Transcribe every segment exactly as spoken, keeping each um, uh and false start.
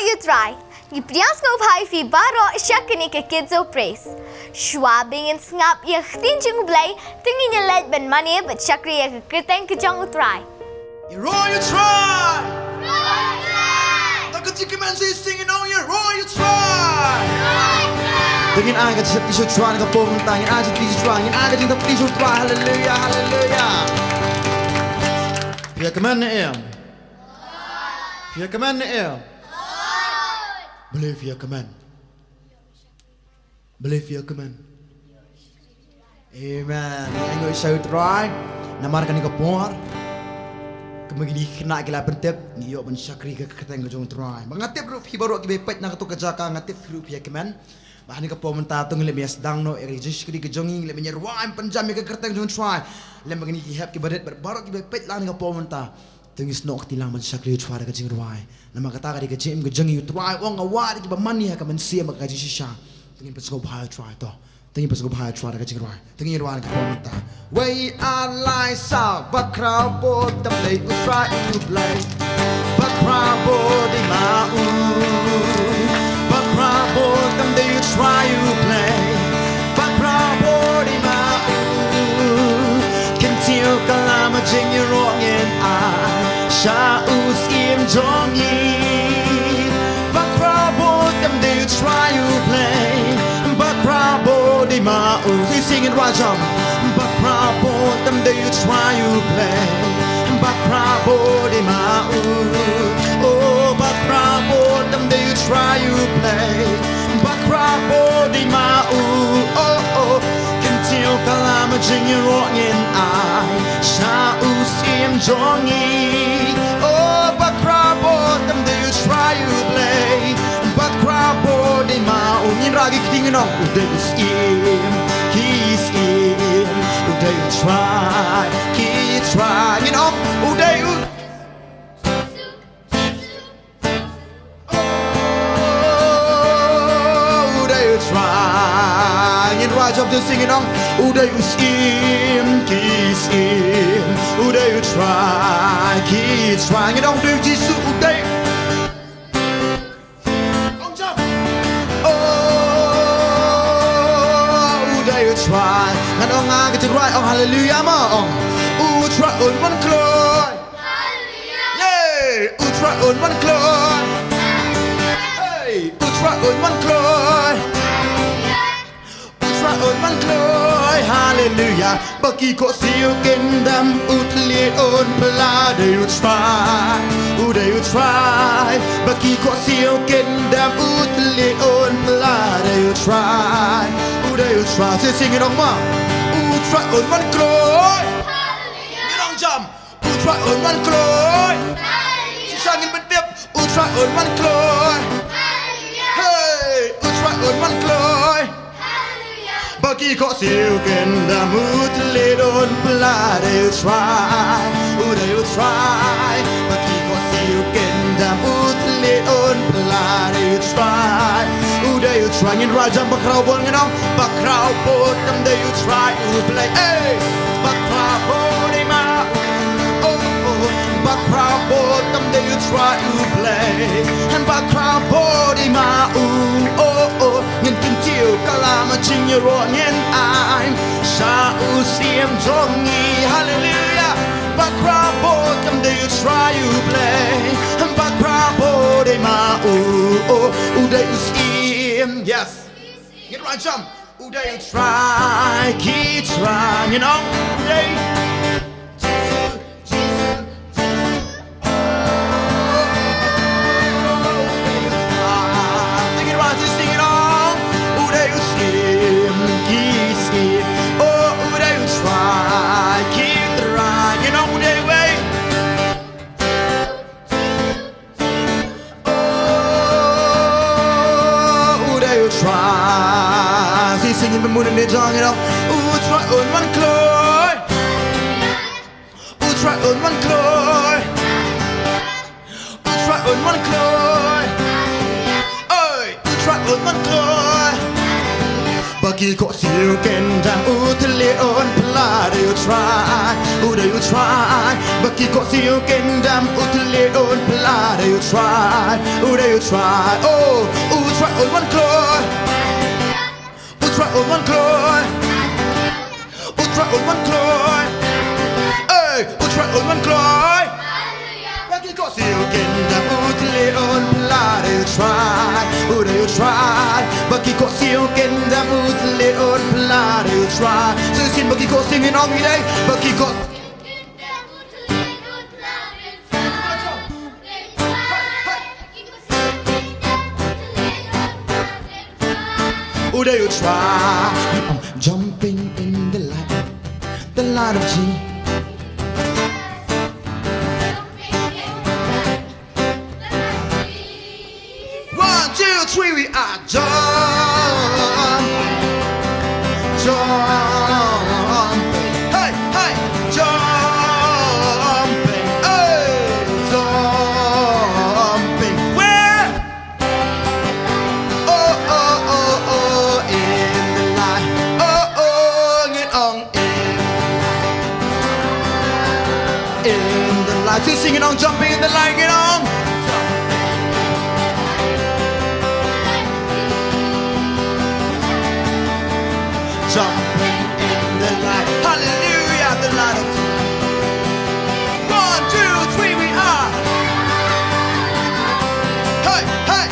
Ïa u Trai. Ngi pdiang sngewbha ïa phi baroh sha kane ka Kids of Praise. Shuwa ba ngin sngap ïa ka ktien jong u Blei, to ngin ïa leit ban mane bad shakri ïa ka kyrteng ka jong u Trai. Ïaroh ïa u Trai. Da ka jingkmen sa sing ïa u Ïaroh ïa u Trai. To ngin ai ka jingsheptieng sha u Trai na ka por mynta, ngin ai ka jingsheptieng sha u Trai, ngin ai ka jingsheptieng sha u Trai. Haleluya, haleluya. Phi ïa kmen ne em? Phi ïa kmen ne em? Balei phi ïa kmen? Balei phi ïa kmen? Amen. Ngi ainguh ïa u Trai namar kane ka por kaba ngi khynnah ki la pyntip, ngi ïoh ban shakri ïa ka kyrteng ka jong u Trai. Ba nga tip ruh phi baroh kiba peit na kato ka jaka, nga tip ruh phi ïa kmen. Ba ha kane ka por mynta to ngin leit ban ïa sdang noh ïa ka jingshakri ka jong ngi, ngin leit ban ïa rwai ban pynjam ïa ka kyrteng jong u Trai lem bad kine ki hep kiba rit bad baroh kiba peit lang ha kane ka por mynta. To ngin snoh kti lang ban shakri ïa u Trai da ka jingrwai. Namar kata ka dei ka jingim ka jong ngi, u Trai u ong, nga wad ïa kiba mane ha ka mynsiem bad ka jingshisha. To ngin pynsngewbha ïa u Trai to. To ngin pynsngewbha ïa u Trai da ka jingrwai. To ngin rwai ha kane ka por mynta. Wei ar lai saw, ba khraw bud tam dei u Trai u Blei. Ba khraw bud dei ma u. Ba khraw bud tam dei u Trai u Blei. Ba khraw bud dei ma u. Kyntiew ka lam jingïaroh ngin ai sha u Syiem jong ngi. Ba khraw bud tam dei u Trai u Blei. Ba khraw bud dei ma u. Sing it, Rajam. Ba khraw bud tam dei u Trai u Blei. Ba khraw bud dei ma u. Oh, ba khraw bud tam dei u Trai u Blei. Ba khraw bud dei ma u. Oh, oh. Kyntiew ka lam jingïaroh ngin ai sha u Syiem jong ngi. Oh, ba khraw bud tam dei u Trai u Blei. Ba khraw bud dei ma u. Ngin rah ki kti ngin ong, u dei u Syiem ki syiem, u dei u Trai ki trai. Ngin ong, u dei u, oh, u dei u Trai. Ngin rah jam to sing, ngin ong, u dei u Syiem ki syiem, u dei u Trai ki trai. Ngin ong, u dei u Jisu, u dei. Ong jam. Oh, u dei u Trai. Ngan ong ha ka jingrwai, ong haleluya ma, ong. U Trai un wan kloi. Haleluya. Yay! U Trai un wan kloi. Haleluya. Hey, u Trai un wan kloi. Haleluya. U Trai un wan kloi, haleluya. Ba ki khohsiew kin dem, u thylliej un pla, dei u Trai, u dei u Trai. Ba ki khohsiew kin dem, u thylliej un pla, dei u Trai, u dei u Trai. Sing, sing, ngin ong ma. U Trai un wan kloi. Haleluya. Ngin ong jam. U Trai un wan kloi. Haleluya. Shisha ngin pyntip. U Trai un wan kloi. Haleluya. Hey, u Trai un wan kloi. Haleluya. Ba ki khohsiew kin dem, u thylliej un pla, dei u Trai, u dei u Trai. Ba ki khohsiew kin dem, u thylliej un pla, dei u Trai, u dei u Trai. Ngin rah jam ba khraw bud, ngin ong, ba khraw bud tam dei u Trai u Blei. Hey, ba khraw bud dei ma u. Oh, oh, ba khraw bud tam dei u Trai u Blei. Ba khraw bud dei ma u. Oh, oh, ngin kyntiew ka lam jingïaroh ngin ai sha u Syiem jong ngi. Haleluya. Ba khraw bud tam dei u Trai u Blei. Ba khraw bud dei ma u. Oh, u dei u Syiem. Yes. Ngin rah jam. U dei u Trai ki trai, ngin ong, u dei. Jisu, Jisu, Jisu. Oh, u dei u Trai. Ngin rah jam, sing, ngin ong, u dei u Syiem ki syiem. Oh, u dei u Trai ki trai, ngin ong, u dei wei. Oh, u dei u Trai. Shisha ngin pynmut ïa kane ka jong, ngin ong, u Trai un wan kloi. U Trai un wan kloi. U Trai un wan kloi. Oi, u Trai un wan kloi. Ba Ki ko siu ken dam u tele on pla de u try, u de u try. Ba ki ko siu ken dam u tele on pla de u try, u de u try. Oh, u try on one kloi. U try on one kloi. U try on one kloi. Hey, u try on one kloi. Ba ki ko siu ken dam u tele on pla de u try, u de u try. Ba ki ko siu ken dam u tele on pla de u try. So sien ba ki ko siu ngin ong ïa dei. Ba ki ko u de u try. Jumping in the light, the light of Jesus. One, two, three, we are jump, jumping, hey, hey, jumping, hey, jumping. Where? Oh, oh, oh, oh, in the light. Oh, oh, ngin ong in the light. Sing, sing, ngin ong jumping in the light, ngin ong. Jumping in the light. Hallelujah, the light of one, two, three, we are. Hey, hey.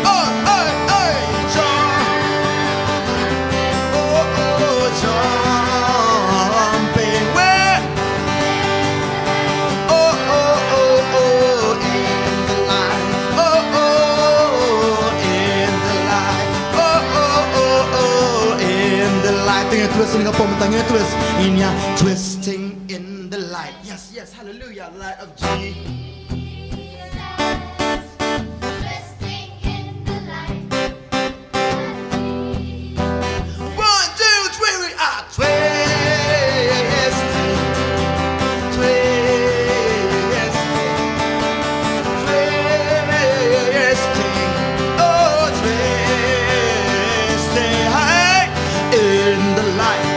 Oh, hey, hey. Jump. Oh, oh, jumping. Where? Oh, oh, oh, oh, in the light. Oh, oh, in the light. Oh, oh, oh, oh, in the light. Teng ïa twist, teng ïa pom, teng ïa twist. In ïa twisting in the light. Yes, yes, hallelujah, light of Jesus. Twisting in the light. One, two, three, we are twisting, twisting, twisting, oh, twisting, hey, in the light,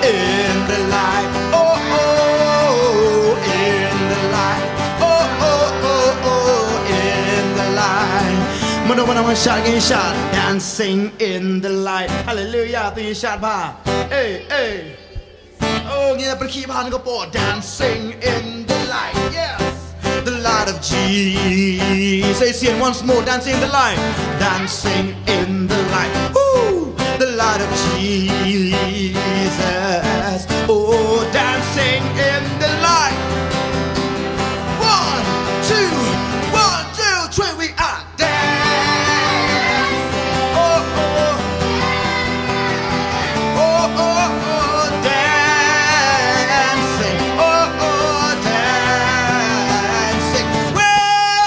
in the light, oh, oh, in the light, oh, oh, oh, oh, in the light. Mano mano ngan shad, ngan shad. Dancing in the light. Hallelujah. To ngan shad bha. Hey, hey. Oh, ngi pyrkhi bha na ka por. Dancing in the light. Yes. The light of Jesus. Say it once more. Dancing in the light. Dancing in the light. Woo! The light of Jesus. Oh, dancing in the light. One, two, one, two, three, we are dance. Oh, oh. Oh, oh, oh, dancing. Oh, oh, dancing. Whoa.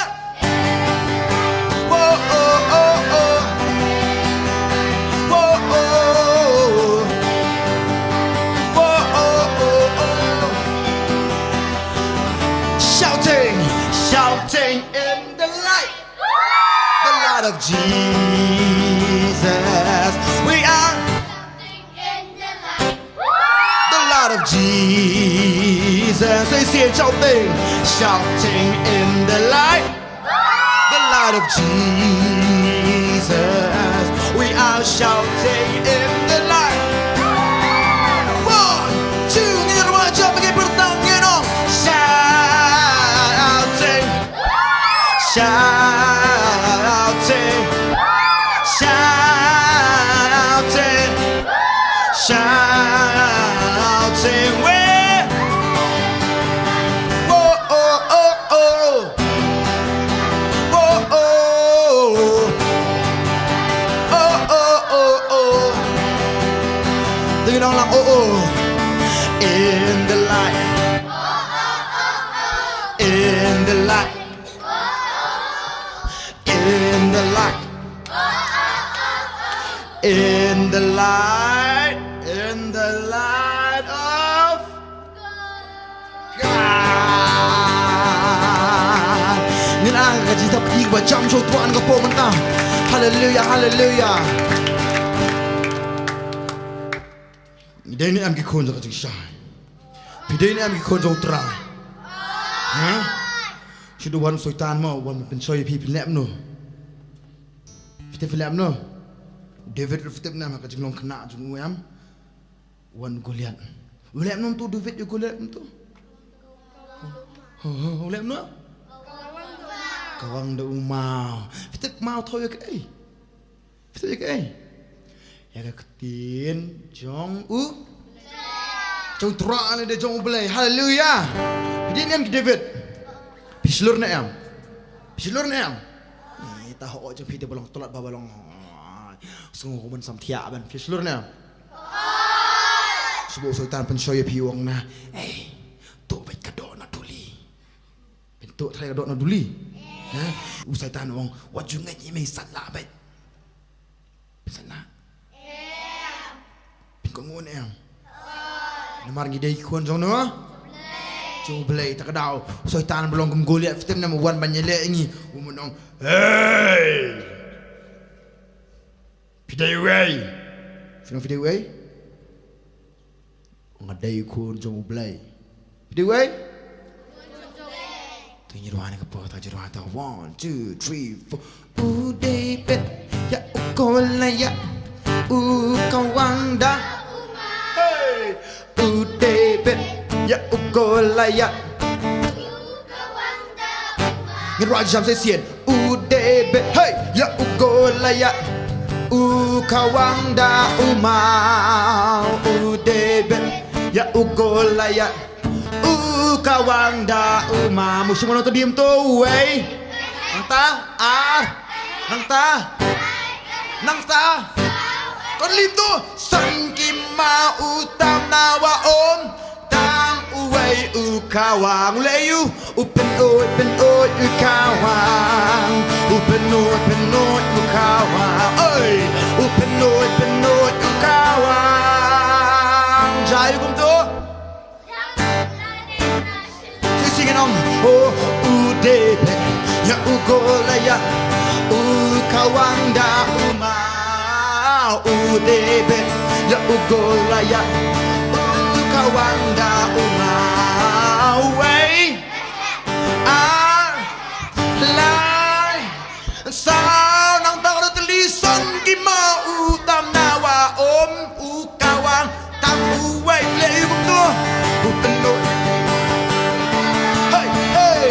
Whoa, oh, oh, oh. Whoa, oh. Whoa, oh, oh, oh. Shouting, shouting in the light. The light of Jesus. We are the light of Jesus. Say, say it, shouting, shouting in the light. The light of Jesus. We are shouting in the light. One, two, ngin ïa ruh jump again, pyrta ngin ong. Shouting. Shouting. Shouting. Shouting. Where? Whoa, oh, oh, oh. Whoa, oh. Oh, oh, oh, oh. Ding dong lang, oh, oh. In the light. In the light. In the light. In the light. In the light of God. Ngin ai ka jingthap kti kaba jam shuwa na ka por mynta. Haleluya, haleluya. Ngi dei ne em ki khun jong ka jingshai? Phi dei ne em ki khun jong u Trai? Ha? Shu da wan u Soitan mo, wan pynshoi ïa phi, phi leh kumno? Phi tip phi leh kumno? David ruh phi tip ne em ha ka jinglong khynnah jong u em? Wan u Goliath. U leh kumno tu David ïa u Goliath tu? Ho, ho, u leh kumno? Kawang da u maw. Phi tip maw thoh ïa kaei? Phi tip ïa kaei? Ïa ka ktien jong u, jong u Trai ne de jong u Blei. Haleluya. Phi dei ne em ki David? Phi shlur ne em? Phi shlur ne em? Ita ho jong phi te ba long tlot ba ba long. Sngew kumne sam thiah ban. Phi shlur ne em? Shu ba u Soitan pynshoi ïa phi u ong na. Ei, to bad ka doh na duli. Pyntuh trai ka doh na duli. Ha? U Soitan u ong, wat ju ngeit ïa me, sat lah beit. Phin sat lah. Phin kohnguh ne em? Namar ngi dei ki khun jong no? Jong u Blei. Ta ka daw u Soitan ba long kum u Goliath, phi tip ne em, u wan ban ïaleh ïa ngi. U mut ong, hei! Phi dei uei? Phi ong phi dei uei? Nga dei khun jong u Blei. Phi dei uei? Te ngi ruh wan ka por, ta ngi ruh wan ta. One, two, three, four. U David ïa u Goliath, u kawang da. Hey! U David ïa u Goliath. Ngin ruh jam shisien. U David, hey, ïa u Goliath, u kawang da u maw. U David ïa u Goliath, u kawang da u maw. Mu shu mano to dim to wei. Nangta, ah, nangta, nangta. Kon lim to, san ki maw u tam na wa om. Tang uwei u kawang, u leh u, u pyndoit pyndoit u kawang, u pyndoit pyndoit u kawang, oi, u pyndoit pyndoit u kawang. Jai u kumto. Sing, sing along. Oh, u David ïa u Goliath, u kawang da u maw. U David ïa u Goliath, u kawang da u maw. Wei, ar, lai, saw. Nangta ka dei tylli, san ki maw u tam na wa om, u kawang tam uwei. Leh u kumto, u pyndoit. Hey, hey.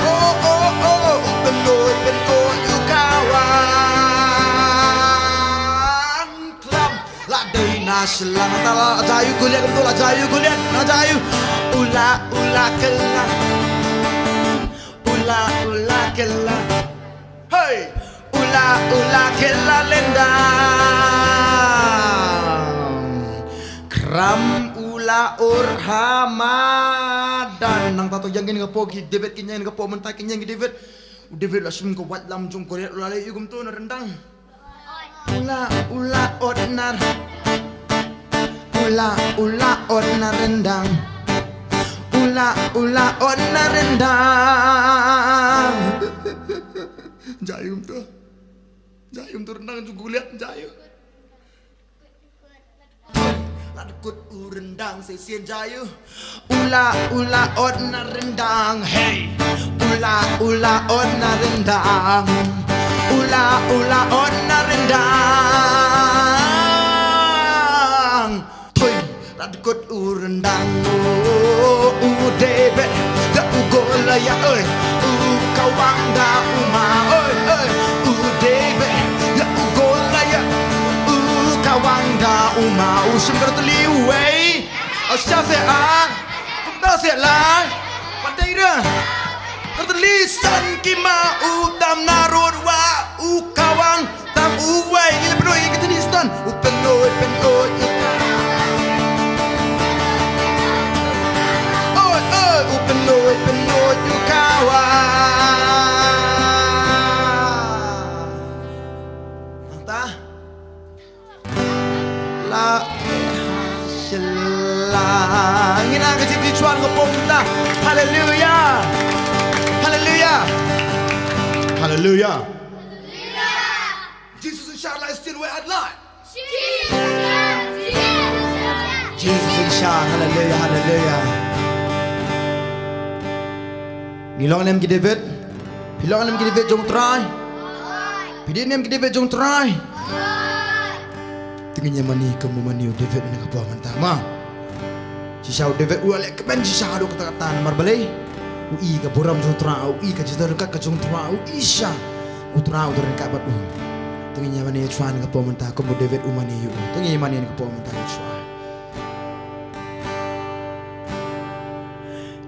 Oh, oh, oh, u pyndoit pyndoit u kawang. Klam, la dei na shylla, ta la jai u Goliath kumto, la jai u Goliath, la jai u. U la, u la kylla. U la, u la kylla. Hey! U la, u la kylla lyndang. Kram u la ur ha madan. Nangta to ïeng ïa ka por, ki David ki ïeng ïa ka por, mynta ki ïeng ki David. U David la shim ka waitlam jong u Goliath, u la leh u kumto na ryndang. U la, u la ot na r-, u la, u la ot na ryndang. U la, u la ot na ryndang. Jai u kumto. Jai u kumto ryndang jong u Goliath, jai u. La dkut u ryndang shisien, jai u. U la, u la ot na ryndang, hey. U la, u la ot na ryndang. U la, u la ot na ryndang. Thoi, la dkut u ryndang, oh, u David ïa u Goliath, oi, u kawang da u maw, oi, oi, u David ïa u Goliath, u kawang da u maw. U shim ka dei tylli wei. Asha se a, kumta se lai. Pat dei re. Ka dei tylli, san ki maw u tam na rud wa u kawang tam uwei. Ngi la pyndoit ïa ka tylli, san. U pyndoit pyndoit u kawang. Oi, oi, u pyndoit pyndoit u kawang. Nangta la shylla. Ngin nang ka jingpynshwan ka pom ta. Haleluya. Haleluya. Haleluya. Jisu u shah la still we at light. Jisu u shah, haleluya, haleluya. Ngi long ne em ki David? Phi long ne em ki David jong u Trai? Phi dei ne em ki David jong u Trai? Te ngin ïa mane kum u mane u David ha kane ka por mynta ma. Shisha u David u la leh kmen shisha haduh katta katta namar balei? U i ka burom jong u Trai, u i ka jingtyrkat ka jong u Trai, u i shisha u Trai u don ryngkat bad u. Te ngin ïa mane ïa u Trai ha kane ka por mynta kum u David u mane ïa u. Te ngin ïa mane ha kane ka por mynta ïa u Trai.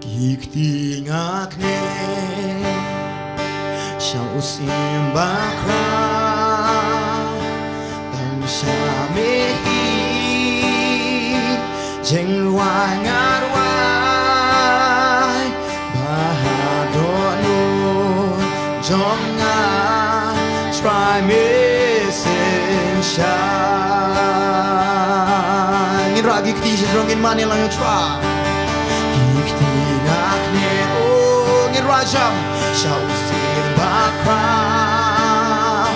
Ki kti nga knieh sha u Syiem bakhraw, tang sha me hi jingrwai nga rwai, ba ha dohnud jong nga Trai me synshar. Ngin rah ki kti sha jrong, ngin mane lang ïa u Trai. Ki kti nga knieh, oh, ngin rah jam. Sha u Syiem bakhraw,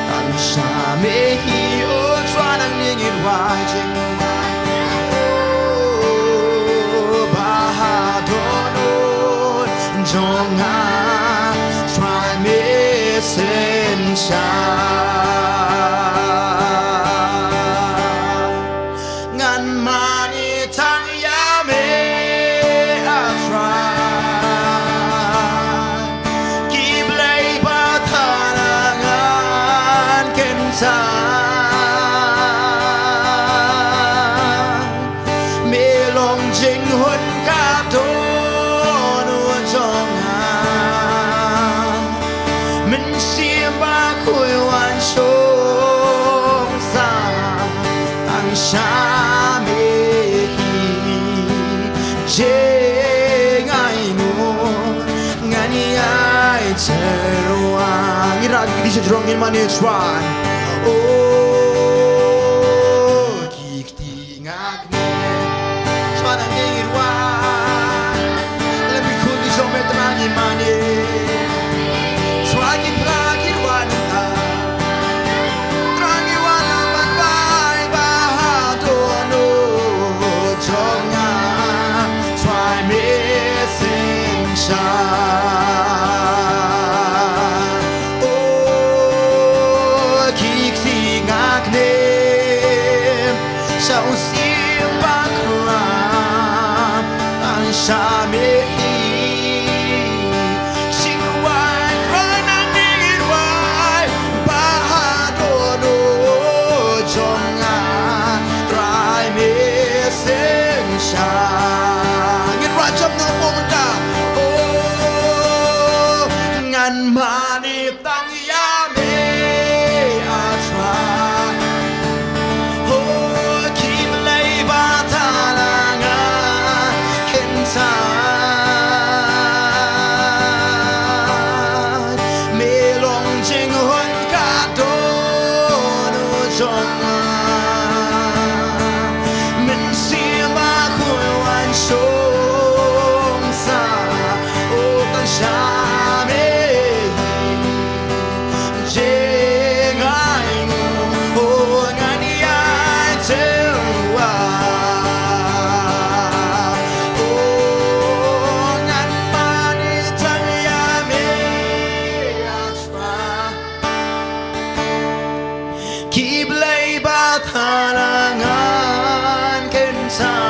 tang sha me hi, oh Trai, nangne ngin rwai jingmut, oh, ba ha dohnud jong nga Trai me synshar. Ngan mane tang ïa me, ah Trai. Ki blei ba thala ngan kyntang. Me long jinghun ka dohnud jong nga. Mynsiem Bakhuid wan shong sah, tang sha me hi jingainguh ngan ïai tyrwa. Ngi rah ki kti sha jrong, ngin mane Trai. Oh, ki kti nga knieh. Trai nangne ngin rwai. Lem bad ki khun ki jong me Trai ngin mane. Trai ki phla ki rwai nangta. Trai ngi wan lam ban bai ba ha dohnud jong nga Trai me synshar. Oh, ki kti nga knieh sha u Syiem bakhraw, tang sha me hi jingrwai, rwai nangne ngin rwai, ba ha dohnud jong nga Trai me synshar. Ngin rah jam na pong ta. Oh, ngan mane tang ïa me, ah Trai. Oh, ki blei ba thala ngan kyntang. Me long jinghun ka dohnud jong nga. Mynsiem Bakhuid wan shong sah, oh, tang sha me hi jingainguh, oh, ngan ïai tyrwa. Oh, ngan mane tang ïa me, ah Trai. Ki blei ba thala ngan kyntang.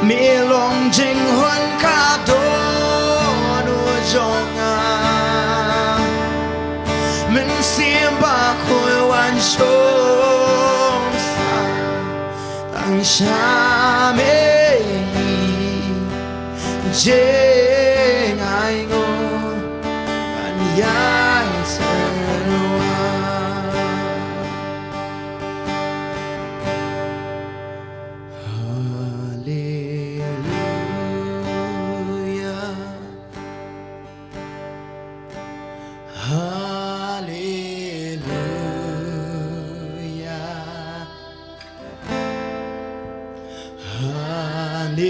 Me long jinghun ka dohnud jong nga. Mynsiem Bakhuid wan shong sah, tang sha me hi jingainguh ngan ïai tyrwa. Haleluya. Haleluya. Haleluya.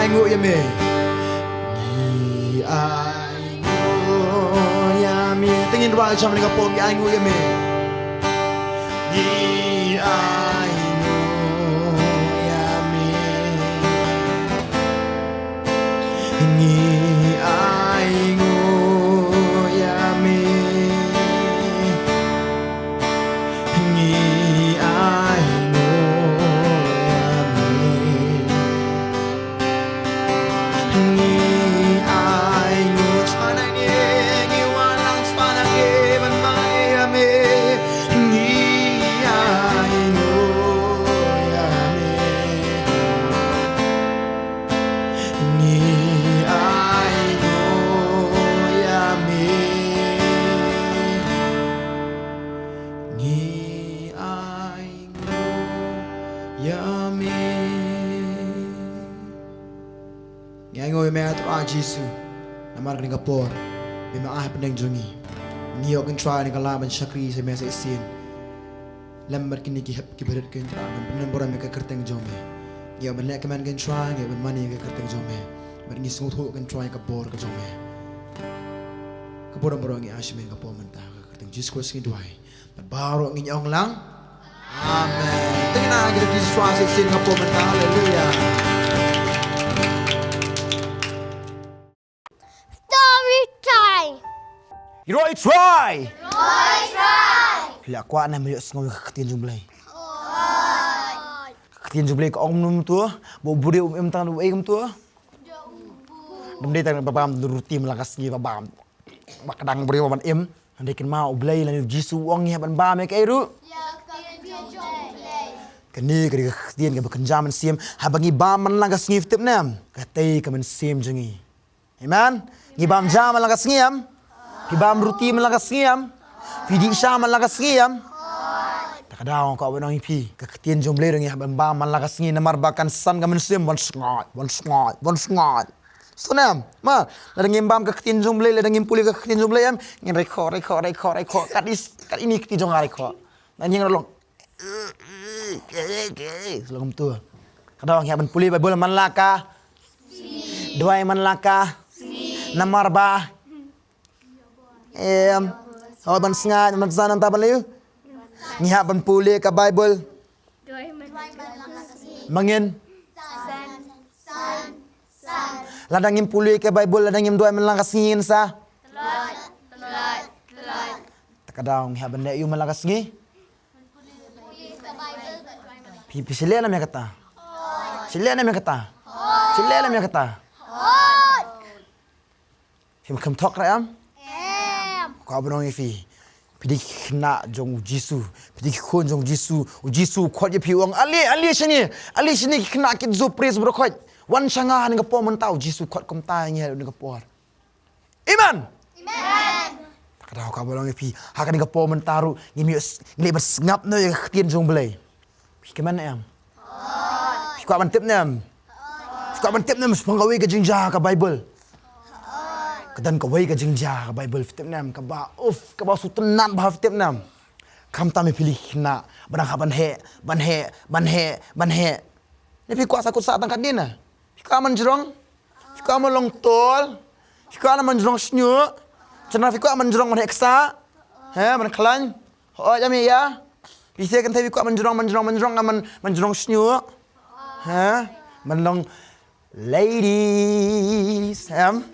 Ainguh ïa me. Ngi ainguh ïa me. Te ngin rwai sha me kane ka por, ngi ainguh ïa me. Ngi ainguh ïa me. Ngi ainguh ïa me. Ngi ainguh ïa me. Ngi ainguh sha na ngi, ngi wan lang sha na ngi ban mai ïa me. Ngi ainguh ïa me. Ngi ainguh ïa me. Ngi ainguh ïa me. Ngi ainguh ïa me Trai Jisu. Namar kane ka por me ma ai ha pdeng jong ngi. Ngi ïoh kynshwa ïa kane ka lad ban shakri sha me sa shisien. Lem bad kine ki hep ki barit kynshwa ban pynlong burom ïa ka kyrteng jong me. Ngi ïoh ban leh kmen kynshwa, ngi ïoh ban mane ïa ka kyrteng jong me. Bad ngi sngewthuh kynshwa ïa ka bor ka jong me. Ka bor burom ngi ai sha me ka por mynta ha ka kyrteng Jisu Khrist ngi duwai. Bad baroh ngin ong lang. Amen. Te ngin ïa kyrkhu Jisu Khrist shisien ka por mynta. Haleluya. Story time. Roi Trai. Roi Trai. Phi la kwah ne em ïohsngew ïa ka ktien jong U Blei? Ka ktien jong U Blei ka ong kumno kumto? Ba u briew um im tang da uei kumto? Ym dei tang ba bam ruti man la ka sngi, ba bam ba ka dang briew ban im. Hynrei kynmaw, U Blei lane U Jisu u ong ngi hap ban bam ïa kaei ruh? Kane ka dei ka ktien kaba kynja mynsiem. Haba ngi bam man la ka sngi, phi tip ne em, ka tei ka mynsiem jong ngi. Amen. Ngi bam ja man la ka sngi em? Phi bam ruti man la ka sngi em? Phi dih sha man la ka sngi em? Te ka daw ka wan ong ïa phi, ka ktien jong U Blei ruh ngi hap ban bam man la ka sngi, namar ba kan san ka mynsiem ban sngaid, ban sngaid, ban sngaid. Sngewthuh ne em? Ma, lada ngim bam ka ktien jong U Blei, lada ngim pule ka ktien jong U Blei em, ngin rai khoh, rai khoh, rai khoh, rai khoh. Kat is, kat ine kti jong nga rai khoh. Ngan ïeng ra long. Long kumto. Ka daw ngi hap ban pule Baibl man la ka. Duwai man la ka. Namar ba. Em. Hooid, ban sngaid, ban san, nangta ban leh. Ngi hap ban pule ka Baibl. Ma ngin. Lada ngim pule ka Baibl, lada ngim duwai man la ka sngi, ngin sa. Te ka daw ngi hap ban leh aïu man la ka sngi? Phi, phi sngewlem ïa kata? Sngewlem ïa kata? Sngewlem ïa kata? Phim kham thok re em? Em. Ka ba ong ïa phi. Phi dei ki khynnah jong U Jisu. Phi dei ki khun jong U Jisu. U Jisu u khot ïa phi, u ong, ale, ale shane. Ale shane ki khynnah ki ju praise baroh khoit. Wan sha nga ha kane ka por mynta, U Jisu u khot kumta ïa ngi ha kane ka por. Amen. Amen. Ka daw ka ba ong ïa phi. Ha kane ka por mynta ruh ngim ïoh s-, ngim leh ban sngap noh ïa ka ktien jong U Blei. Phi kmen ne em? Phi kwah ban tip ne em? Phi kwah ban tip ne em shaphang kawei ka jingjia ha ka Baibl? Ka don kawei ka jingjia ha ka Baibl, phi tip ne em, kaba, uf, kaba sngewtynnat bha, phi tip ne em? Khamtam ïa phi ki khynnah ba dang hap ban heh, ban heh, ban heh, ban heh. Ne phi kwah sa kut sah tang katne ne? Phi kwah ban jrong? Phi kwah ban long tol? Phi kwah ban jrong shñiuh? Shana phi kwah ban jrong ban heh ksah? He, ban khlaiñ? Hooid, ïa me ïa. Phi sa kynthei phi kwah ban jrong, ban jrong, ban jrong, ban, ban jrong shñiuh? He? Ban long ladies, em?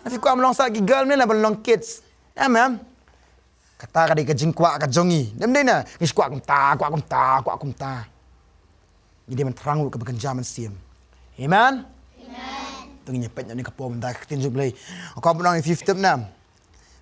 Phi kwah ban long sa ki girl ne la ban long kids? Em, em? Kata ka dei ka jingkwah ka jong ngi. Ym dei ne? Ngi kwah kumta, kwah kumta, kwah kumta. Ngi dei ban thrang ruh kaba kynja mynsiem. Amen? Amen. To ngin ïa peit na kane ka por mynta ka ktien jong U Blei. Ka ba ong ïa phi, phi tip ne em?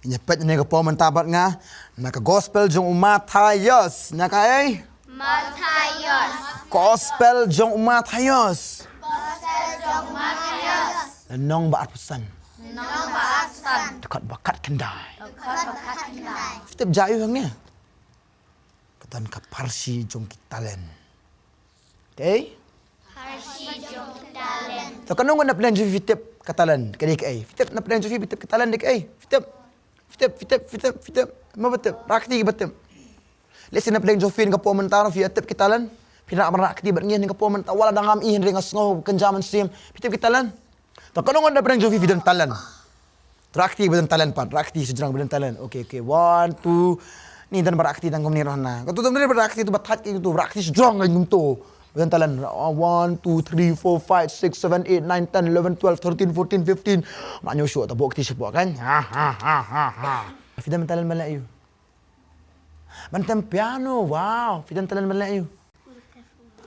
Ngin ïa peit na kane ka por mynta bad nga na ka gospel jong u Mathaios. Na kaei? Mathaios. Gospel jong u Mathaios. Gospel jong u Mathaios. Lynnong ba arphew san. Lynnong ba arphew san. Dkhot ba khatkhyndai. Dkhot ba khatkhyndai. Phi tip jia aïu hangne? Ka don ka pharshi jong ki talent. Kaei? Pharshi jong ki talent. To katno ngut na pdeng jong phi phi tip ka talent ka dei kaei? Phi tip na pdeng jong phi phi tip ka talent dei kaei? Phi tip? Phi tip, phi tip, phi tip, phi tip. Mo ba tip? Rakti ba tip. Lehse na pdeng jong phi na ka por mynta ruh phi ïa tip ki talent. Phi rah ban rah kti bad ngi ha kane ka por mynta, wat la dang ngam i hynrei nga sngew kynja mynsiem. Phi tip ki talent? To, kano ngan da pyrshang jong phi, phi don talent. Rah kti ba don talent pat, rah kti sha jrong ba don talent. Okay, okay. One, two. Ni don ba rah kti tang kumne ruh na. Katu don ba rah kti tu ba thait ki tu, rah kti sha jrong kumtu. Ba don talent. Ah, one, two, three, four, five, six, seven, eight, nine, ten, eleven, twelve, thirteen, fourteen, fifteen. Nga ñiew shuh ta bok kti shapoh kan. Ha, ha, ha, ha, ha. Phi don talent ban leh aïu? Ban tem piano, wow. Phi don talent ban leh aïu?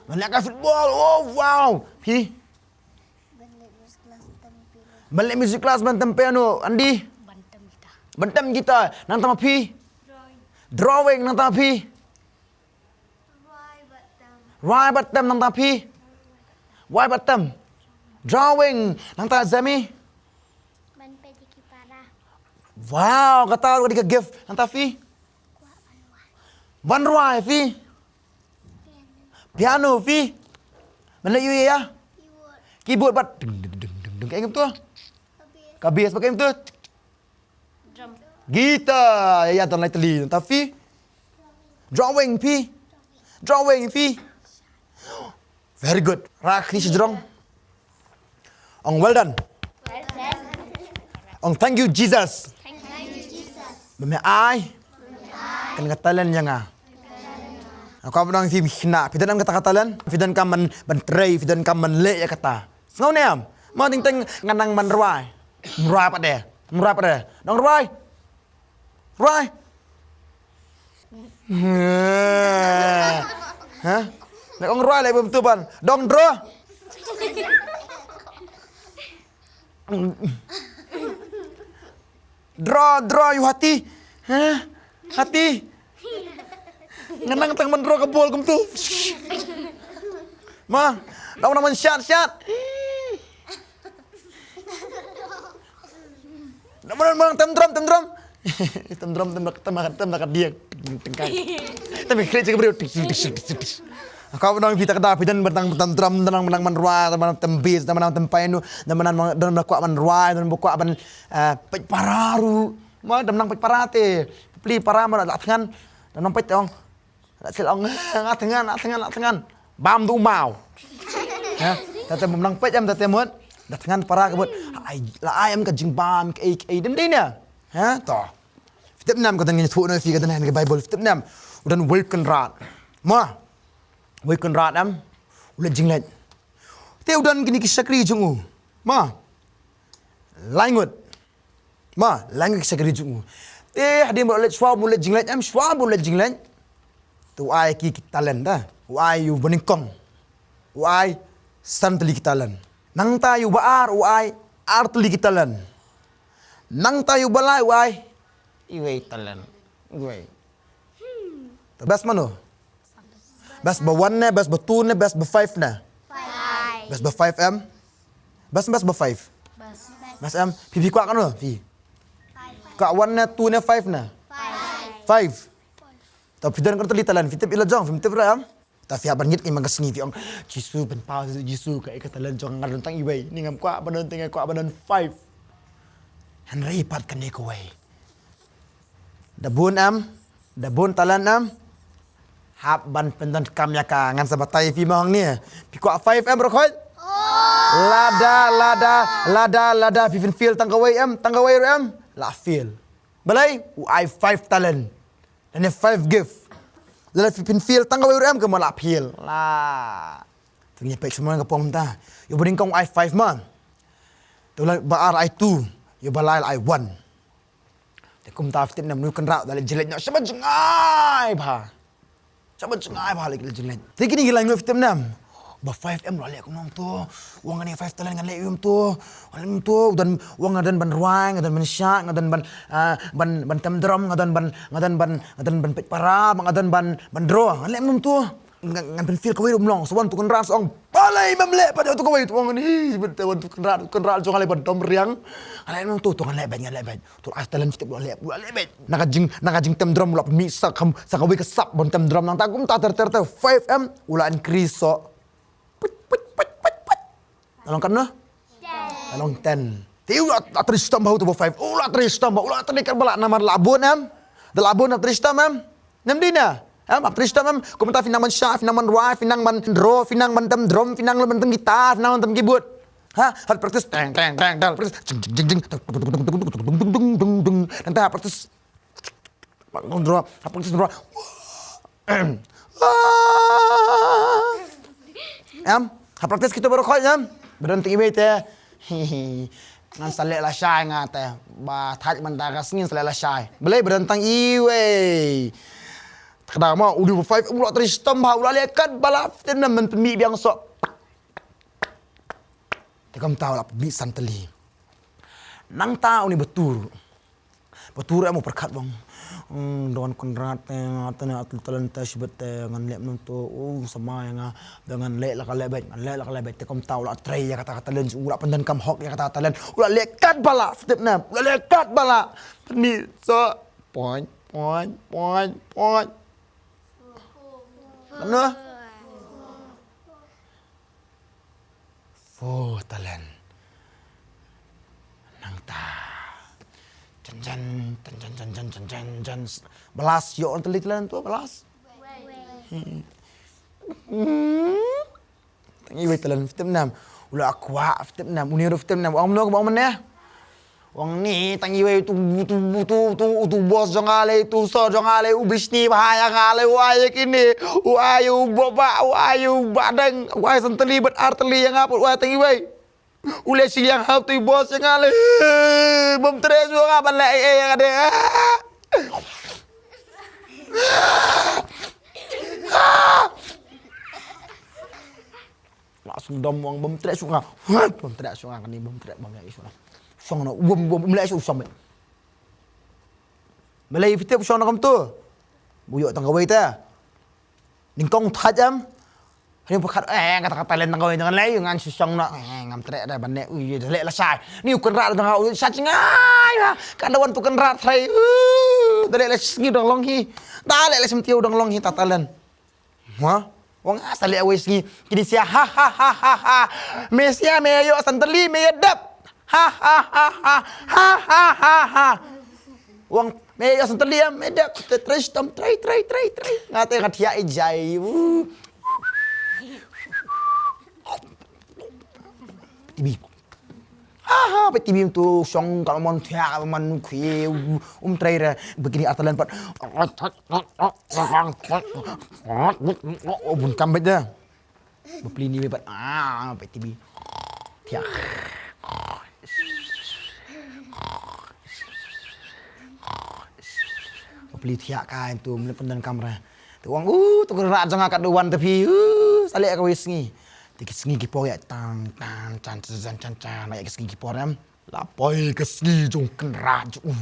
Ban leh ka football, oh, wow. Phi? Ban leh music class ban tem piano. Ban leh music class ban tem piano. Andy? Ban tem guitar. Ban tem guitar. Nangta ma phi? Drawing. Drawing, nangta ma phi? Rwai bad tem, nangta phi? Rwai bad tem. Drawing, nangta Zemi? Ban peit ïa ki para. Wow, kata ruh ka dei ka gift. Nangta phi? Kwah ban rwai. Ban rwai, phi? Piano. Piano, phi? Ban leh aïu ïa? Keyboard. Keyboard bad ding, ding, ding, ding, ding. Kaei kumtu? Ka bass. Ka bass bad kaei kumtu? Drum. Guitar. Ïa, ïa, don lai tylli. Nangta phi? Drawing, phi? Drawing, phi? Very good. Rah kti sha jrong. Ong well done. Well done. Ong thank you Jesus. Thank you Jesus. Ba me ai kane ka talent ïa nga. Nga kwah ban ong ïa phi, phi khynnah, phi donkam kata ka talent, phi donkam ban, ban trei, phi donkam ban leh ïa kata. Sngew ne em? Mo, teng teng nga nang ban rwai. Rwai pat de. Rwai pat de. Dang rwai. Rwai. Ha? Leh ong rwai leh bym tu ban. Dang draw. Draw, draw, ïa u hati. Ha? Hati. Nga nang tang ban draw ka bol kumtu. Ma, dang nang ban shot, shot. Dang nang ban tem drum, tem drum. Tem drum, tem, tem, tem, tem ka diak. Tengkai. Tem klik cek bro. Ka ba nang phi ta ka da, phi dang ban tem drum, dang ban rwai, dang ban tem bass, dang ban tem piano, dang ban, dang ban kwah ban rwai, dang ban kwah ban, eh, peit para ruh. Ma dang nang peit para te. Plie para ma la thngan. Dang nang peit ong. La sil ong, nga thngan, nga thngan, nga thngan. Bam tu maw. Ha? Tata bym nang peit em, tata mut. Da thngan para ka mut. Ai, la ai em ka jingbam, kaei, kaei, dem dei ne. Ha? To. Phi tip ne em, ka don ngi thuh na phi, ka don ha ka Bible. Phi tip ne em. U don uwei u kynrad. Ma. Uwei u kynrad em. U leit jingleit. Te u don kine ki shakri jong u. Ma. Lai ngut. Ma, lai ngut ki shakri jong u. Te hadien ba u leit, shwa ba u leit jingleit em, shwa ba u leit jingleit. Te u ai ki, ki talent ta. U ai ïa u banyngkong. U ai san tylli ki talent. Nangta ïa u ba ar, u ai ar tylli ki talent. Nangta ïa u ba lai, u ai iwei talent. Iwei. Te best mano? Best ba one ne, best ba two ne, best ba five ne? Five. Best ba five em? Best, best ba five? Best. Best em? Phi, phi kwah kano? Phi? Five. Kwah one ne, two ne, five ne? Five. Five. To phi don katno tylli talent, phi tip ïa la jong, phi tip ruh em? Ta phi hap ban ngeit ïa man ka sngi phi ong, Jisu, pynpaw Jisu, kaei ka talent jong nga don tang iwei, ni ngam kwah ban don tang, nga kwah ban don five. Hynrei pat kane kawei. Da bun em, da bun talent em. Hap ban pyndonkam ïa ka, ngan sa batai phi ma hangne. Phi kwah five em, Rakhot? Lada, lada, lada, lada phi pynfail tang kawei em, tang kawei ruh em, la fail. Balei? U ai five talent. Lane five gift. Lada phi pynfail tang kawei ruh em, ka mut la fail. La. Te ngi peit shuwa ka pom ta. Ïa u banyngkong u ai five ma. Te u ba ar ai two. Ïa u ba lai la ai one. Te kumta phi tip ne em, u kynrad u la leit jingleit noh shabar jngai bha. Shabar jngai bha, leit jingleit. Te kine ki lai ngut phi tip ne em. Ba five em, u la leh kumno to. U ong, kane five talent ngan leh ïa u to. Ngan leh ïa u to. U don, u ong, nga don ban rwai, nga don ban shad, nga don ban, ah, ban, ban tem drum, nga don ban, nga don ban, nga don ban peit para, nga don ban, ban draw. Ngan leh ïa u to. Ngan, ngan pynfail kawei ruh ym long. Sa wan uto u kynrad sa ong, balei mem leh pat ïa uto kawei? Uto u ong, hi, bad te wan uto u kynrad, u kynrad jong nga leh ban dom riang. Ngan leh ïa u to, to ngan leh beit, ngan leh beit. To ai talent phi tip, u la leh, u la leh beit. Na ka jing, na ka jingtem drum u la pynmih sa kam, sa kawei ka sap ban tem drum, nangta kumta ter ter ter, five em, u la increase sa. Pit, pit, pit, pit, pit. La long katno? La long ten. Te u la, la trei shitom bha uto ba five. U la trei shitom bha, u la trei katba lah namar la bun em. Da la bun, la trei shitom em. Namar dei na. Em, hap trei shitom em. Kumta phi nang ban shah, phi nang ban rwai, phi nang ban draw, phi nang ban tem drum, phi nang ban tem guitar, phi nang ban tem keyboard. Ha, hap practice teng teng teng teng, practice jing jing jing jing, dung dung dung dung. Nangta hap practice. Hap practice draw. Em, hap practice kito baroh khoit em. Ba don tang iwei te. Ngan sa leh lashai nga te. Ba thait mynta ka sngi ngan sa leh lashai. Balei ba don tang iwei. Te ka dang ma u dei ba five, u la trei shitom bha, u la leh katba lah, te na men pynmih biang soh. Te kumta u la pynmih san tylli. Nangta uni ba tur. Ba tur em u pyrkhat bang. Hmm, don Kynrad te, nga te ne, atul talent te shibit te, ngan leh mynta, oh, samai nga, ba ngan leh la ka leh beit, ngan leh la ka leh beit, te kumta u la trei ïa kata ka talent, u la pyndonkam hok ïa kata ka talent, u la leh katba lah, step na, u la leh katba lah. Pynmih soh, point, point, point, point. Ano? Four talent. Nangta. Jan jan, jan jan, jan jan, jan jan, jan. Balas, ïoh on tylli talent tu, balas. Hmm. Tang iwei talent, fifty nam. U la kwah, fifty nam. Uni ruh fifty nam. Ong mano, ong mano. Ong ni tang iwei tu, tu, tu, tu, tu boss jong nga lei, tu sir jong nga lei, u bishni bha ïa nga lei, u ai ïa kine, u ai u boba, u ai u badeng, u ai san tylli bad ar tylli ïa nga pat, u ai tang iwei. U leh shiliang hap tu i boss ïa nga lei. Bym treh shuh nga ban leh ei ei ïa ka dei. La sngewdom, ong bym treh shuh nga. Bym treh shuh nga kane, bym treh, bym ïa shuh nga. Shong na, bym, bym, bym leh shuh shong. Balei phi tip shong na kumtu? Ba ïoh tang kawei te. Nyngkong thait em. Hynrei pyrkhat, eh, kata ka talent tang kawei, ngan leh, ngan shu shong na, eh, ngam treh da ban leh, ui, da leh lashai. Ni u Kynrad da nga, ui, sha jngai ha. Ka da wan tu Kynrad trai. Uh, da leh la sngi dang long hi. Da leh la sngi dang long hi ta talent. Ha? Ong nga sa leh wei sngi. Kine sia ha ha ha ha ha. Me sia me ïoh san tylli me ïa dep. Ha ha ha ha. Ha ha ha ha. Ong me ïoh san tylli me dep. Trei shitom, trei, trei, trei, trei. Nga te nga thiah i jai. Uh. Tibi. Ha ha, peit tibi tu shong ka mon thiah ka mon khie, um, trei re, ba kine ar talent pat. Bun kam beit da. Bapli ni pat, ah, peit tibi. Thiah. Bapli thiah ka tu, mle pyndonkam re. Te ong, uh, tu Kynrad jong nga kat duwan te phi, uh, sa leh kawei sngi. Te ki sngi ki por ïa tang, tang, chan, chan, chan, chan, ïa ki sngi ki por em. La poi ka sngi jong Kynrad jong u.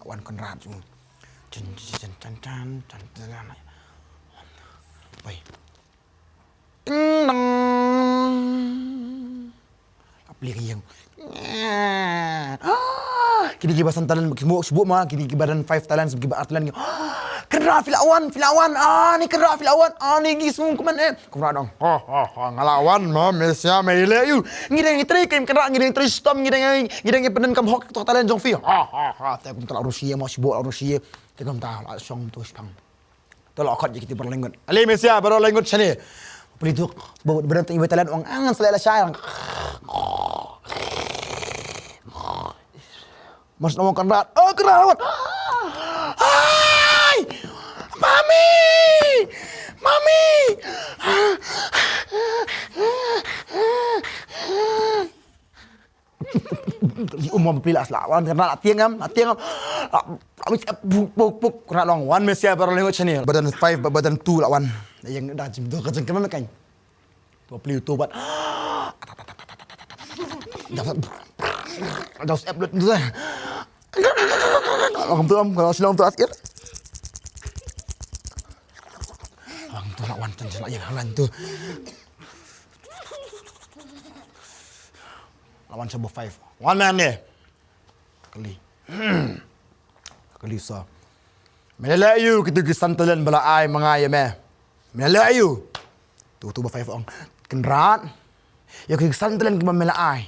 Wan Kynrad jong u. Chan, chan, chan. Poi. Ting dong. Ka plie ka ïeng. Ah, kine kiba san talent ki sngewsih ma, kine kiba don five talent, kiba ar talent. Ah, Kynrad phi la wan, phi la wan. Ah, ni Kynrad phi la wan. Ah, ni ngi sngewsih kumne. Kynrad dong. Ha ha ha, nga la wan ma, me sia me ïaleh ïa u. Ngi dang ngi trei kem Kynrad, ngi dang trei shitom, ngi dang ngi dang ngi pyndonkam hok tu talent jong phi. Ha ha ha, te kumta la ruh shi ma, sngewsih la ruh shi. Te kumta la shong tu shipang. To la khot ïa kito baroh lai ngut. Ale me sia baroh lai ngut shane. Puli tu, ba, ba don tang iwei talent ong, ah, ngan sa leh lashai. Mas nang ong Kynrad. Oh, Kynrad. Hai! Mami! Mami! Li um pli la sla wan, la tieng am, la tieng am. La, la, buk, buk, buk, la long wan me sia baroh lai ngut shane. Badan five, ba-, badan two la wan. Ïeng da jingdon ka jingkmen kan. Tu pli tu bat. Dah step lut tu. Long tu am, kalau silang tu askir. Long tu la wan tan la ïeng lan tu. La wan sha ba five. Wan man ne. Kali. Kali sa. Me la leh aïu kito ki san talent ba la ai ma nga ïa me. Me la leh aïu. Tu tu ba five ong. Kynrad. Ïa ki san talent kiba me la ai.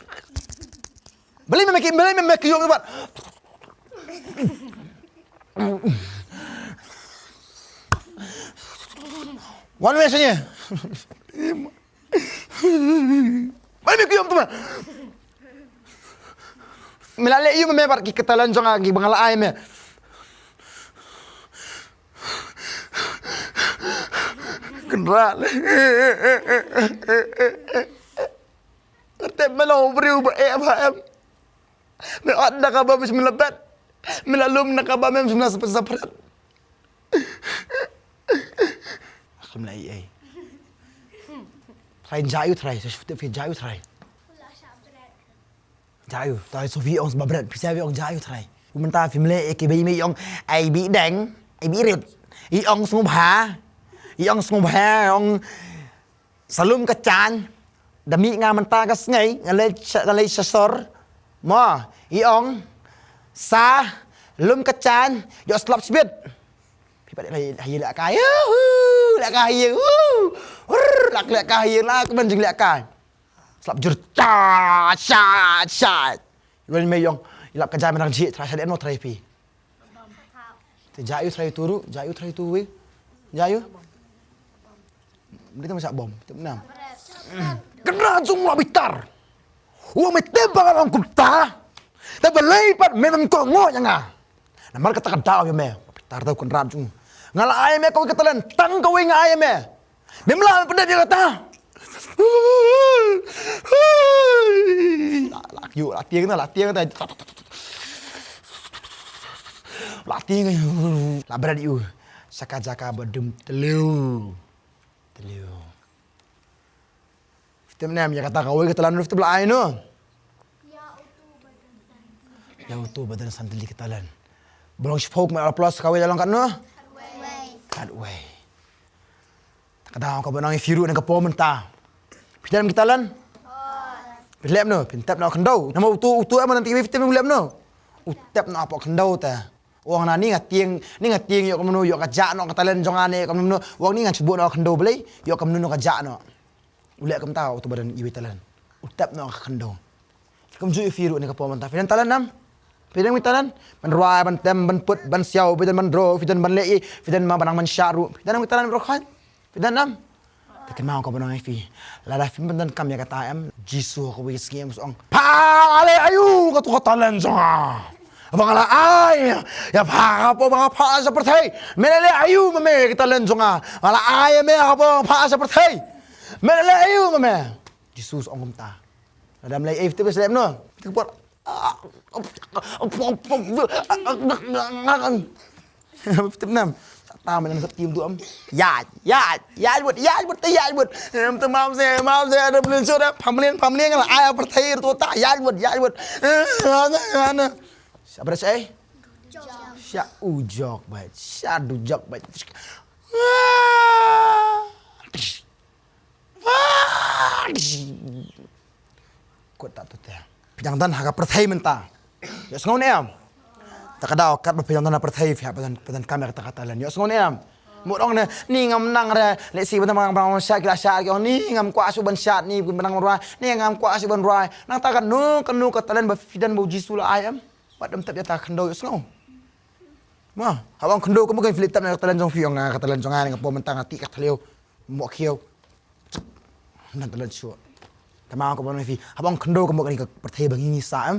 Balei me ki, balei me ki ïoh bad. Wan me sini. Balei me ki ïoh tu me. Me la leh ïoh me bad ki kata lane jong nga kiba nga la ai me. Kynrad. Te me long u briew ba eh ba em. Me ot na kaba me shu la bet. Me la lum na kaba me shu la sap sap. Kham la ei ei. Trai jai u trai, sa shu te fi jai u trai. Jai u, trai so fi ong sba bret, pisa fi ong jai u trai. U mynta fi mle ei ki bei me ong ai bi deng, ai bi rit. I ong sngewbha. I ong sngewbha, ong Sa lum ka jan, da mih nga mynta ka sngi, nga leit sha, nga leit sha sor. Mo, i ong, sa lum ka jan, ïoh slap sbit. Phi pat leit ha ïing leh kai, hu, leh kai ha ïing, hu. Wrr, leh, leh kai ha ïing, leh kumne jing leh kai. Slap jur, cha, cha, cha. Wan me ong, i lap ka jan mynta jik, trai sha leh no trai phi. Te jai u trai tu ru, jai u trai tu wi. Jai u. Mri tam sa bom, tam nam. Kena jong la bitar. Wa me te ba long kumta. Te balei pat me mem ko ngo ïa nga. Namar kata ka daw ïa me. Bitar daw kena jong. Nga la ai me ko ka talen tang ko wi nga ai me. Mem lah pyndet ïa kata. La, la kiew, la tieng ta, la tieng ta. La tieng. La bret ïa u. Sha ka jaka ba dum teliu. Teliu. Fitem nem ïa kata kawei ka talan fitem la ai no. Ïa utu ba don san tylli ka talan. Ba long shiphew kmie ar plus kawei la long katno? Katwei. Ka daw kaba nang ïa phi ruh na ka por mynta. Phi tep ki talan? Phi lep no, phi tep na khyndew. Namar utu, utu em nan ti phi tep lep no. U tep na hapoh khyndew te. Ong na ni nga tieng, ni nga tieng ïoh kumno, ïoh ka jah noh ka talan jong nga ne kumno. Ong ni nga shu buh noh khyndew balei, ïoh kumno noh ka jah noh. U leh kumta utu ba don iwei talan. U tep noh ka khyndew. Kumjuh ïa phi ruh ne ka por mynta. Phi don talan nam? Phi don mi talan? Ban rwai, ban tem, ban put, ban siaw, phi don ban draw, phi don ban leh, phi don ma ban nang ban shah ruh. Phi don mi talan ruh khan? Phi don nam? Te kynmaw ka ba nang ïa phi. Lada phi pyndonkam ïa kata em, Jisu ha kawei ka sngi em u ong. Pha la leh aïu katu ka talan jong nga. Ba nga la ai ïa pha hapoh ba nga phah sha pyrthei. Me la leh aïu ma me ka talan jong nga. Nga la ai ïa me hapoh ba nga phah sha pyrthei. Me la leh aïu ma me. Jisu u ong kumta. Lada me leh ei te phi slem no. Phi te ka por. Tip nam. Sa tam nan sa tim tu am. Ïaid, ïaid, ïaid bud, ïaid bud, ïaid bud. Em te mam se, mam se, ada mlien sura, pamlien, pamlien, la ai pyrthei tu ta, ïaid bud, ïaid bud. Sa bret sa ei? Sa u jok bad, sa du jok bad. kut ta tu te. Phi dang don ha ka pyrthei mynta. Ïohsngew ne em? Ta ka daw katba phi dang don ha pyrthei phi hap ban, ban kam ïa kata ka talent. Ïohsngew ne em? Mut ong ne, ni ngam nang re, lehse ban nang ban shad ki la shad ki ong ni ngam kwah shuh ban shad ni ban nang rwai, ni ngam kwah shuh ban rwai. Nangta kano kano ka talent ba phi don ba u Jisu la ai em? Wat dam tep ïa ta ka khyndew, ïohsngew. Ma, haba ong khyndew ka mut kan phi leh tep na ka talent jong phi, ong nga ka talent jong nga ne ka por mynta nga tih ka thliew, moh khiew. Nang talent shuh. Tama ka bon phi. Haba ong khyndew ka mut kane ka pyrthei ba ngi ngi sah em.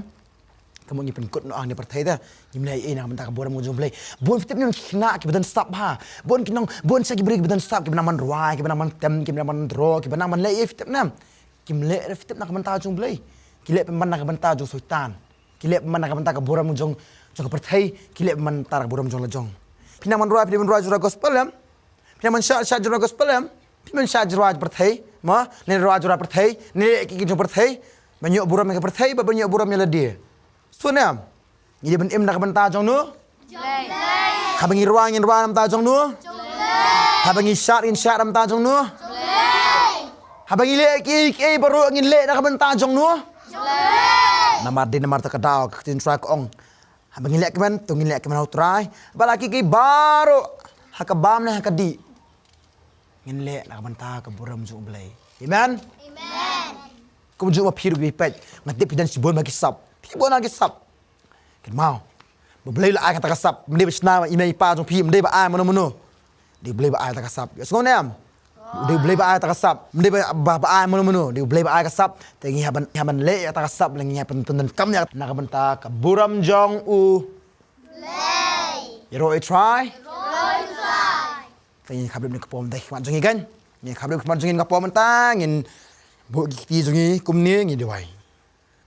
Ka mut ngi pynkut noh ha kane ka pyrthei te. Ngim leh ei na ka bynta ka burom ka jong U Blei. Bun phi tip ne ki khynnah kiba don sap ha. Bun ki nong, bun sha ki briew kiba don sap kiba nang ban rwai, kiba nang ban tem, kiba nang ban draw, kiba nang ban leh ei phi tip ne. Kim leh ei phi tip na ka bynta jong U Blei. Ki leh pynban na ka bynta jong Soitan. Ki leh pynban na ka bynta ka burom jong, jong ka pyrthei, ki leh pynban na ka bynta ka burom jong la jong. Phi nang ban rwai, phi nang ban rwai jong la gospel em? Phi nang ban shad, shad jong la gospel em? Phi nang ban shad jong la pyrthei, ma, ne rwai jong la pyrthei, ne leh ki jong pyrthei. Ban ïoh burom ïa ka pyrthei, ba ban ïoh burom ïa lade. Sngewthuh ne em? Ngi dei ban im na ka bynta jong no? Haba ngi rwai ngin rwai na ka bynta jong no? Haba ngi shad ngin shad na ka bynta jong no? Haba ngi leh kiei kiei baroh ngin leh na ka bynta jong no? Namar dei namar ta ka daw ka ktien Trai ka ong. Haba ngi leh kmen, to ngin leh kmen ha U Trai. Bad ha kiei kiei baroh, ha ka bam ne ha ka dih, ngin leh na ka bynta ka burom jong U Blei. Amen. Amen. Kumjuh ma phi ruh phi peit, nga tip phi don shibun ma ki sap. Phi bun ha ki sap. Kynmaw ba U Blei la ai kata ka sap, ym dei ba shna i mei i pa jong phi, ym dei ba ai mano mano. Dei U Blei ba ai kata ka sap. Ïohsngew ne em? Dei U Blei ba ai kata ka sap, ym dei ba, ba, ba ai mano mano. Dei U Blei ba ai ka sap. Te ngi hap ban, hap ban leh ïa kata ka sap, lane ngi hap ban pyndonkam ïa na ka bynta ka burom jong U Blei. Ïaroh ïa U Trai. Ïaroh ïa U Trai. Te ngin khapdep ne ka por mynta ha khmat jong ngi kan. Ngin khapdep ha khmat jong ngi ka por mynta, ngin buh ki kti jong ngi kumne, ngin duwai.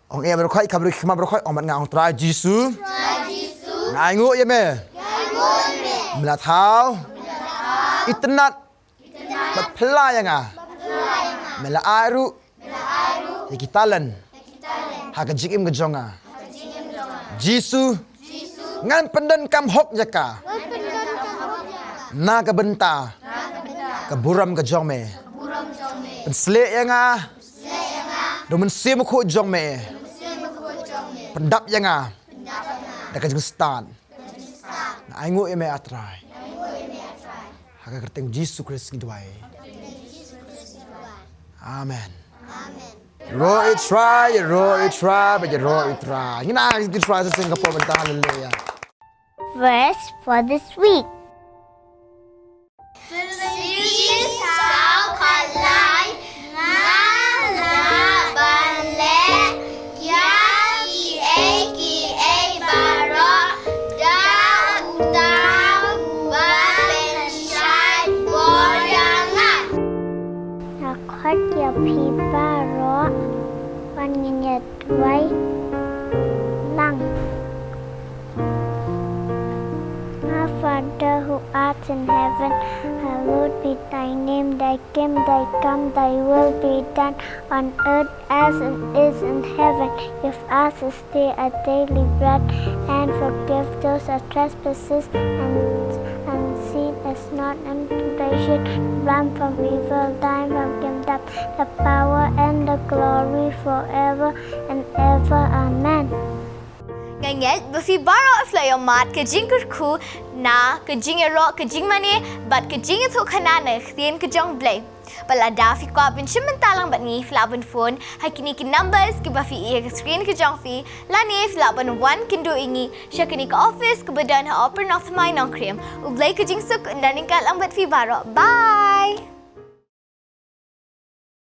Ong ïa baroh khoit, khapdep khmat baroh khoit, ong bad nga, ong Trai Jisu. Trai Jisu. Nga ainguh ïa me. Nga ainguh ïa me. Me la thaw. Me la thaw. Itynnat. Itynnat. Bad phylla ïa nga. Bad phylla ïa nga. Me la ai ruh. Me la ai ruh. Ïa ki talent. Ïa ki talent. Ha ka jingim ka jong nga. Ha ka jingim jong nga. Jisu. Jisu. Ngan pyndonkam hok ïa ka. Ngan pyndonkam hok ïa ka. Na ka bynta. Na ka bynta. Ka burom ka jong me. Ka burom jong me. Pynshlur ïa nga. Da U Mynsiem Bakhuid jong me. Pyndap ïa nga. Da ka jingstad. Nga ainguh ïa me, ah Trai. Ha ka kyrteng Jisu Khrist ngi duwai. Amen. Ïaroh ïa U Trai, ïaroh ïa U Trai, bad ïaroh ïa U Trai. Ngin ai ïa U Trai sa shisien ka por mynta, haleluya. Verse for this week. Philippians saw khatlai, nga lah ban leh ïa kiei kiei baroh da uta uba pynshai bor ïa nga. Nga khot ïa phi baroh ban ngin ïa duwai lang. Our Father who art in heaven, hallowed be thy name, thy kingdom come, thy will be done on earth as it is in heaven. Give us this day our daily bread, and forgive those our trespasses, and, and lead us not into temptation, but from evil. Thine, O Lord, the power and the glory forever and ever. Amen. Nga ngeit ba phi baroh phi la ïohmad ka jingkyrkhu na ka jingïaroh, ka jingmane bad ka jingïathuhkhana na ka ktien ka jong U Blei. Bad lada phi kwah ban shim bynta lang bad ngi, phi lah ban phone ha kine ki numbers kiba phi i ha ka screen ka jong phi, lane phi lah ban wan kynduh ïa ngi sha kane ka office kaba don ha Upper North Thymmai, Nongkrem. U Blei ka jingsuk un don ryngkat lang bad phi baroh. Bye.